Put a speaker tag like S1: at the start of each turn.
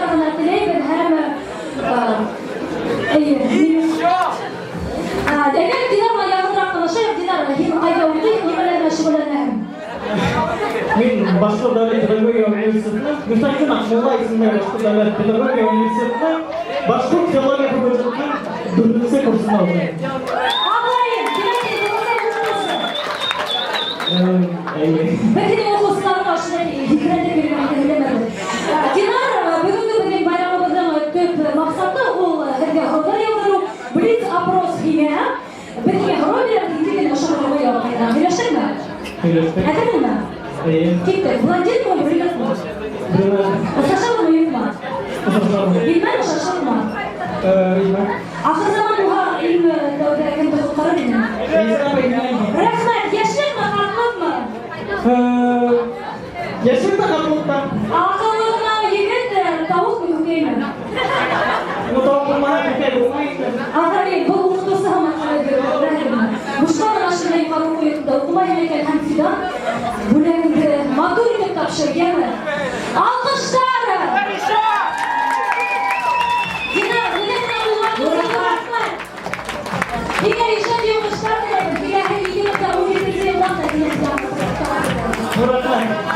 S1: Уңыштар ғына теләйбеҙ һәм эйе, әгәр Динар менән яҡыныраҡ танышайыҡ, Динар, һин ҡайҙа уҡыйһың, нимәләр менән шөғөлләнәһең?
S2: Мин Башҡорт дәүләт педагогия университетының Мөстәҡим Аҡмулла исемендәге Башҡорт дәүләт педагогия университетының башҡорт филология факультетының дүртенсе курсында уҡыйым.
S1: Афарин! Тимәк, һин буласаҡ уҡытыусы.
S2: Эйе.
S1: Беҙ һинең уҡыусыларыңа ошондай һикерәндеп йөрөгәнеңде һөйләмәбеҙ. Динар, бөгөнгө беҙҙең байрамыбыҙҙың төп маҡсаты ул һеҙгә һорауҙар яуҙырыу, блиц опрос һиңә. Беҙ һиңә һорау бирәбеҙ, һин тиҙ генә ошо һорауға яуап ҡайтара. Һөйләштекме?
S2: Һөйләштек.
S1: Әҙерһеңме?
S2: Эйе.
S1: Киттек. Блондинмы, брюнетмы?
S2: Брюнет.
S1: Осрашабыҙмы, юҡмы?
S2: Осрашабыҙ.
S1: Ғилман, осрашабыҙмы?
S2: Ғилман.
S1: Ахыр заман булһа, иң тәүҙә кемде ҡотҡарыр инең?
S2: Ғиса пәйғәмбәр.
S1: Рәхмәт, йәшлекме, ҡартлыҡмы?
S2: Йәшлек тә, ҡартлыҡ та.
S1: Аҡыллы ғына егет, тауыҡмы, күкәйме?
S2: Ну, тауыҡ булмаһа, күкәй булмай инде.
S1: Афарин, был уҡытыусы һымаҡ. Бушҡа ғына шундай юғары уҡыу йортонда уҡымайһың икән һәм Фидан бүләгеңде матур итеп тапшыр, йәме? Алҡыштар! Динар, минең менән булған рәхмәт. Һиңә ижади уңыштар теләйбеҙ. Киләһе 2017 йылдан да килеп.
S2: Рәхмәт.